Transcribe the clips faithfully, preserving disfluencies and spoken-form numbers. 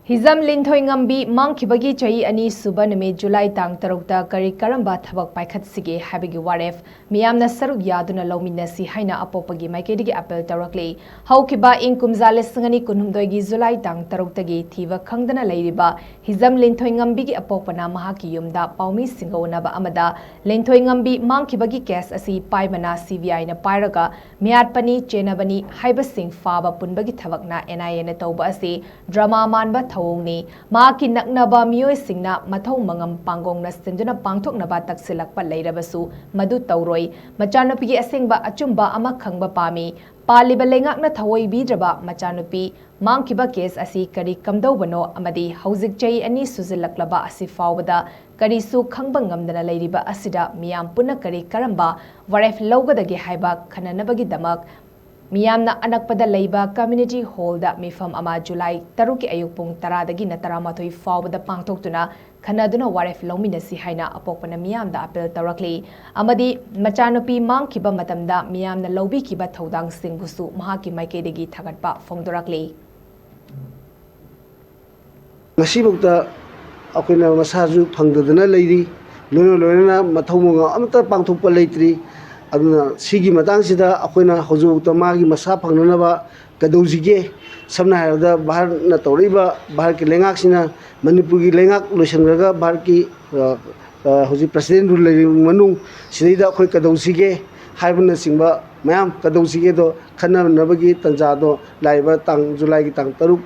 ꯍꯤꯖꯝ ꯂꯤꯟꯊꯣꯏꯉꯝꯕꯤ ꯃꯥꯡꯈꯤꯕꯒꯤ ꯆꯍꯤ ꯑꯅꯤ ꯁꯨꯕ ꯅꯨꯃꯤꯠ ꯖꯨꯂꯥꯏ ꯇꯥꯡ ꯇꯔꯨꯛꯇ ꯀꯔꯤ ꯀꯔꯝꯕ ꯊꯕꯛ ꯄꯥꯏꯈꯠꯁꯤꯒꯦ ꯍꯥꯏꯕꯒꯤ ꯋꯥꯔꯦꯞ ꯃꯤꯌꯥꯝꯅ ꯁꯔꯨꯛ ꯌꯥꯗꯨꯅ ꯂꯧꯃꯤꯟꯅꯁꯤ ꯍꯥꯏꯅ ꯑꯄꯣꯛꯄꯒꯤ ꯃꯥꯏꯀꯩꯗꯒꯤ ꯑꯄꯤꯜ ꯇꯧꯔꯛꯂꯤ꯫ ꯍꯧꯈꯤꯕ ꯏꯪ ꯀꯨꯝꯖꯥ ꯂꯤꯁꯤꯡ ꯑꯅꯤ ꯀꯨꯟꯍꯨꯝꯗꯣꯏꯒꯤ ꯖꯨꯂꯥꯏ ꯇꯥꯡ ꯇꯔꯨꯛꯇꯒꯤ ꯊꯤꯕ ꯈꯪꯗꯅ ꯂꯩꯔꯤꯕ ꯍꯤꯖꯝ ꯂꯤꯟꯊꯣꯏꯉꯝꯕꯤꯒꯤ ꯑꯄꯣꯛꯄꯅ ꯃꯍꯥꯛꯀꯤ ꯌꯨꯝꯗ ꯄꯥꯎꯃꯤꯁꯤꯡꯒ ꯎꯅꯕ ꯑꯃꯗ ꯂꯤꯟꯊꯣꯏꯉꯝꯕꯤ ꯃꯥꯡꯈꯤꯕꯒꯤ ꯀꯦꯁ ꯑꯁꯤ ꯄꯥꯏꯕꯅ ꯁꯤ ꯕꯤ ꯑꯥꯏꯅ ꯄꯥꯏꯔꯒ ꯃꯤꯍꯥꯠꯄꯅꯤ, ꯆꯦꯟꯅꯕꯅꯤ ꯍꯥꯏꯕꯁꯤꯡ ꯐꯥꯕ ꯄꯨꯟꯕꯒꯤ ꯊꯕꯛꯅ ꯑꯦꯟ ꯑꯥꯏ ꯑꯦꯅ ꯇꯧꯕ ꯑꯁꯤ ꯗ꯭ꯔꯃꯥ ꯃꯥꯟꯕ ꯊꯧꯑꯣꯡꯅꯤ꯫ ꯃꯍꯥꯛꯀꯤ ꯅꯛꯅꯕ ꯃꯤꯑꯣꯏꯁꯤꯡꯅ ꯃꯊꯧ ꯃꯉꯝ ꯄꯥꯡꯒꯣꯡꯅ ꯁꯤꯟꯗꯨꯅ ꯄꯥꯡꯊꯣꯛꯅꯕ ꯇꯛꯁꯤꯜꯂꯛꯄ ꯂꯩꯔꯕꯁꯨ ꯃꯗꯨ ꯇꯧꯔꯣꯏ꯫ ꯃꯆꯥꯅꯨꯄꯤꯒꯤ ꯑꯁꯦꯡꯕ ꯑꯆꯨꯝꯕ ꯑꯃ ꯈꯪꯕ ꯄꯥꯝꯃꯤ꯫ ꯄꯥꯜꯂꯤꯕ ꯂꯩꯉꯥꯛꯅ ꯊꯑꯣꯏꯕꯤꯗ꯭ꯔꯕ ꯃꯆꯥꯅꯨꯄꯤ ꯃꯥꯡꯈꯤꯕ ꯀꯦꯁ ꯑꯁꯤ ꯀꯔꯤ ꯀꯝꯗꯧꯕꯅꯣ ꯑꯃꯗꯤ ꯍꯧꯖꯤꯛ ꯆꯍꯤ ꯑꯅꯤ ꯁꯨꯖꯤꯜꯂꯛꯂꯕ ꯑꯁꯤ ꯐꯥꯎꯕꯗ ꯀꯔꯤꯁꯨ ꯈꯪꯕ ꯉꯝꯗꯅ ꯂꯩꯔꯤꯕ ꯑꯁꯤꯗ ꯃꯤꯌꯥꯝ ꯄꯨꯟꯅ ꯀꯔꯤ ꯀꯔꯝꯕ ꯋꯥꯔꯦꯞ ꯂꯧꯒꯗꯒꯦ ꯍꯥꯏꯕ ꯈꯟꯅꯅꯕꯒꯤꯗꯃꯛ ꯃꯤꯌꯥꯝꯅ ꯑꯅꯛꯄꯗ ꯂꯩꯕ ꯀꯝꯃ꯭ꯌꯨꯅꯤꯇꯤ ꯍꯣꯜꯗ ꯃꯤꯐꯝ ꯑꯃ ꯖꯨꯂꯥꯏ ꯇꯔꯨꯛꯀꯤ ꯑꯌꯨꯛ ꯄꯨꯡ ꯇꯔꯥꯗꯒꯤꯅ ꯇꯔꯥꯃꯥꯊꯣꯏ ꯐꯥꯎꯕꯗ ꯄꯥꯡꯊꯣꯛꯇꯨꯅ ꯈꯟꯅꯗꯨꯅ ꯋꯥꯔꯦꯞ ꯂꯧꯃꯤꯟꯅꯁꯤ ꯍꯥꯏꯅ ꯑꯄꯣꯛꯄꯅ ꯃꯤꯌꯥꯝꯗ ꯑꯄꯤꯜ ꯇꯧꯔꯛꯂꯤ꯫ ꯑꯃꯗꯤ ꯃꯆꯥꯅꯨꯄꯤ ꯃꯥꯡꯈꯤꯕ ꯃꯇꯝꯗ ꯃꯤꯌꯥꯝꯅ ꯂꯧꯕꯤꯈꯤꯕ ꯊꯧꯗꯥꯡꯁꯤꯡꯕꯨꯁꯨ ꯃꯍꯥꯛꯀꯤ ꯃꯥꯏꯀꯩꯗꯒꯤ ꯊꯥꯒꯠꯄ ꯐꯣꯡꯗꯣꯔꯛꯂꯤ꯫ ꯉꯁꯤꯐꯥꯎꯗ ꯑꯩꯈꯣꯏꯅ ꯃꯁꯥꯁꯨ ꯐꯪꯗꯗꯅ ꯂꯩꯔꯤ, ꯂꯣꯏꯅ ꯂꯣꯏꯅꯅ ꯃꯊꯧ ꯃꯉꯝ ꯑꯃꯠꯇ ꯄꯥꯡꯊꯣꯛꯄ ꯂꯩꯇ꯭ꯔꯤ꯫ ꯑꯗꯨꯅ ꯁꯤꯒꯤ ꯃꯇꯥꯡꯁꯤꯗ ꯑꯩꯈꯣꯏꯅ ꯍꯧꯖꯤꯛꯐꯥꯎꯗ ꯃꯥꯒꯤ ꯃꯁꯥ ꯐꯪꯅꯅꯕ ꯀꯩꯗꯧꯁꯤꯒꯦ? ꯁꯝꯅ ꯍꯥꯏꯔꯕꯗ ꯚꯥꯔꯠꯅ ꯇꯧꯔꯛꯏꯕ, ꯚꯥꯔꯠꯀꯤ ꯂꯩꯉꯥꯛꯁꯤꯅ ꯃꯅꯤꯄꯨꯔꯒꯤ ꯂꯩꯉꯥꯛ ꯂꯣꯏꯁꯤꯟꯈ꯭ꯔꯒ ꯚꯥꯔꯠꯀꯤ, ꯑ, ꯑ, ꯍꯧꯖꯤꯛ ꯄ꯭ꯔꯁꯤꯗꯦꯟ ꯔꯨꯜ ꯂꯩꯔꯤꯕ ꯃꯅꯨꯡ ꯁꯤꯗꯩꯗ ꯑꯩꯈꯣꯏ ꯀꯩꯗꯧꯁꯤꯒꯦ ꯍꯥꯏꯕꯅꯆꯤꯡꯕ ꯃꯌꯥꯝ ꯀꯩꯗꯧꯁꯤꯒꯦꯗꯣ ꯈꯟꯅꯅꯕꯒꯤ ꯇꯥꯟꯖꯥꯗꯣ ꯂꯥꯛꯏꯕ ꯇꯥꯡ, ꯖꯨꯂꯥꯏꯒꯤ ꯇꯥꯡ ꯇꯔꯨꯛ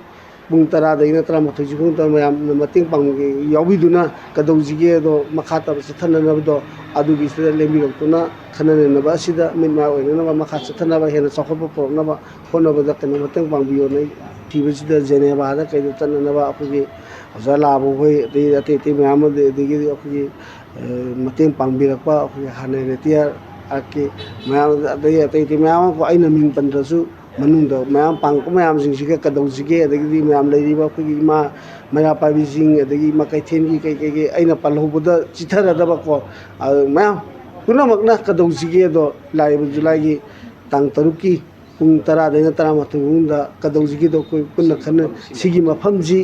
ꯄꯨꯡ ꯇꯔꯥꯗꯒꯤꯅ ꯇꯔꯥꯃꯥꯊꯣꯏ ꯁꯤꯐꯥꯎꯗ ꯃꯌꯥꯝꯅ ꯃꯇꯦꯡ ꯄꯥꯡ-, ꯌꯥꯎꯕꯤꯗꯨꯅ ꯀꯩꯗꯧꯁꯤꯒꯦꯗꯣ ꯃꯈꯥ ꯇꯥꯕ ꯆꯠꯊꯅꯅꯕꯗꯣ ꯑꯗꯨꯒꯤꯁꯤꯗ ꯂꯦꯡꯕꯤꯔꯛꯇꯨꯅ ꯈꯟꯅ ꯅꯩꯅꯕ ꯑꯁꯤꯗ ꯃꯤꯠ ꯃꯥꯏ ꯑꯣꯏꯅꯅꯕ, ꯃꯈꯥ ꯆꯠꯊꯅꯕ, ꯍꯦꯟꯅ ꯆꯥꯎꯈꯠꯄ ꯄꯨꯔꯛꯅꯕ ꯍꯣꯠꯅꯕꯗ ꯀꯩꯅꯣ ꯃꯇꯦꯡ ꯄꯥꯡꯕꯤꯌꯣꯅ ꯑꯩ ꯊꯤꯕꯁꯤꯗ ꯖꯦꯅꯦꯚꯥꯗ ꯀꯩꯗ ꯆꯠꯅꯅꯕ ꯑꯩꯈꯣꯏꯒꯤ ꯑꯣꯖꯥ ꯂꯥꯕ ꯍꯣꯏ, ꯑꯗꯩ ꯑꯇꯩ ꯑꯇꯩ ꯃꯌꯥꯝ ꯑꯃ, ꯑꯗꯒꯤꯗꯤ ꯑꯩꯈꯣꯏꯒꯤ, ꯑ, ꯃꯇꯦꯡ ꯄꯥꯡꯕꯤꯔꯛꯄ ꯑꯩꯈꯣꯏꯒꯤ ꯍꯥꯟꯅ ꯔꯤꯇꯤꯌꯥꯔ ꯑꯥꯔꯠꯀꯤ ꯃꯌꯥꯝ, ꯑꯗꯩ ꯑꯇꯩ ꯑꯇꯩ ꯃꯌꯥꯝ ꯑꯃ ꯑꯩꯅ ꯃꯤꯡ ꯄꯟꯗ꯭ꯔꯁꯨ ꯃꯅꯨꯡꯗ ꯃꯌꯥꯝ ꯄꯥꯡꯉꯛꯄ ꯃꯌꯥꯝꯁꯤꯡꯁꯤꯒ ꯀꯩꯗꯧꯁꯤꯒꯦ, ꯑꯗꯒꯤꯗꯤ ꯃꯌꯥꯝ ꯂꯩꯔꯤꯕ ꯑꯩꯈꯣꯏꯒꯤ ꯏꯃꯥ ꯃꯩꯔꯥ ꯄꯥꯏꯕꯤꯁꯤꯡ, ꯑꯗꯒꯤ ꯏꯃꯥ ꯀꯩꯊꯦꯜꯒꯤ ꯀꯩ ꯀꯩ ꯀꯩ ꯑꯩꯅ ꯄꯜꯍꯧꯕꯗ ꯆꯤꯊꯔꯗꯕꯀꯣ, ꯑꯗꯨ ꯃꯌꯥꯝ ꯄꯨꯝꯅꯃꯛꯅ ꯀꯩꯗꯧꯁꯤꯒꯦꯗꯣ ꯂꯥꯛꯏꯕ ꯖꯨꯂꯥꯏꯒꯤ ꯇꯥꯡ ꯇꯔꯨꯛꯀꯤ ꯄꯨꯡ ꯇꯔꯥꯗꯩꯅ ꯇꯔꯥꯃꯥꯊꯣꯏ ꯐꯥꯎꯗ ꯀꯩꯗꯧꯁꯤꯒꯦꯗꯣ ꯑꯩꯈꯣꯏ ꯄꯨꯟꯅ ꯈꯟꯅ, ꯁꯤꯒꯤ ꯃꯐꯝꯁꯤ,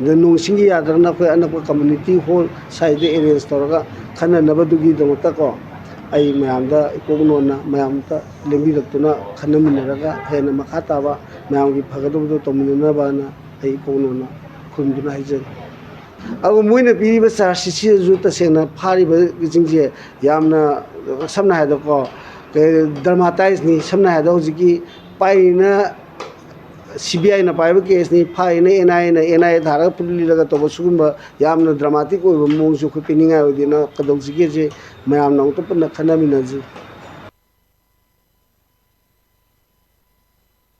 ꯑꯗ ꯅꯣꯡ ꯁꯤꯡꯒꯤ ꯌꯥꯗ꯭ꯔꯒꯅ ꯑꯩꯈꯣꯏ ꯑꯅꯛꯄ community hall ꯁ꯭ꯋꯥꯏꯗ arrange ꯇꯧꯔꯒ ꯈꯟꯅꯅꯕꯗꯨꯒꯤꯗꯃꯛꯇꯀꯣ, ꯑꯩ ꯃꯌꯥꯝꯗ ꯏꯀꯣꯛ ꯅꯣꯟꯅ ꯃꯌꯥꯝꯗ ꯂꯦꯡꯕꯤꯔꯛꯇꯨꯅ ꯈꯟꯅꯃꯤꯟꯅꯔꯒ ꯍꯦꯟꯅ ꯃꯈꯥ ꯇꯥꯕ ꯃꯌꯥꯝꯒꯤ ꯐꯒꯗꯕꯗꯣ ꯇꯧꯃꯤꯟꯅꯅꯕꯅ ꯑꯩ ꯏꯀꯣꯛ ꯅꯣꯟꯅ ꯈꯨꯔꯨꯝꯗꯨꯅ ꯍꯥꯏꯖꯔꯤ꯫ ꯑꯗꯨꯒ ꯃꯣꯏꯅ ꯄꯤꯔꯤꯕ charge sheet ꯁꯤꯗꯁꯨ ꯇꯁꯦꯡꯅ ꯐꯥꯔꯤꯕꯁꯤꯡꯁꯦ ꯌꯥꯝꯅ, ꯁꯝꯅ ꯍꯥꯏꯔꯕꯗꯀꯣ, ꯀꯩ, dramatise ꯅꯤ꯫ ꯁꯝꯅ ꯍꯥꯏꯔꯕꯗ ꯍꯧꯖꯤꯛꯀꯤ ꯄꯥꯏꯔꯤꯅ C B I ꯅ ꯄꯥꯏꯕ case ꯅꯤ, ꯐꯥꯔꯤꯅ N I A ꯅ, N I A ꯊꯥꯔꯒ ꯄꯨꯂꯤꯂꯒ ꯇꯧꯕ ꯁꯤꯒꯨꯝꯕ ꯌꯥꯝꯅ dramatic ꯑꯣꯏꯕ ꯃꯑꯣꯡꯁꯨ ꯑꯩꯈꯣꯏ ꯄꯤꯅꯤꯡꯉꯥꯏ ꯑꯣꯏꯗꯦꯅ ꯀꯩꯗꯧꯁꯤꯒꯦꯁꯦ ꯃꯌꯥꯝꯅ ꯑꯃꯨꯛꯇ ꯄꯨꯟꯅ ꯈꯟꯅꯃꯤꯟꯅꯁꯤ꯫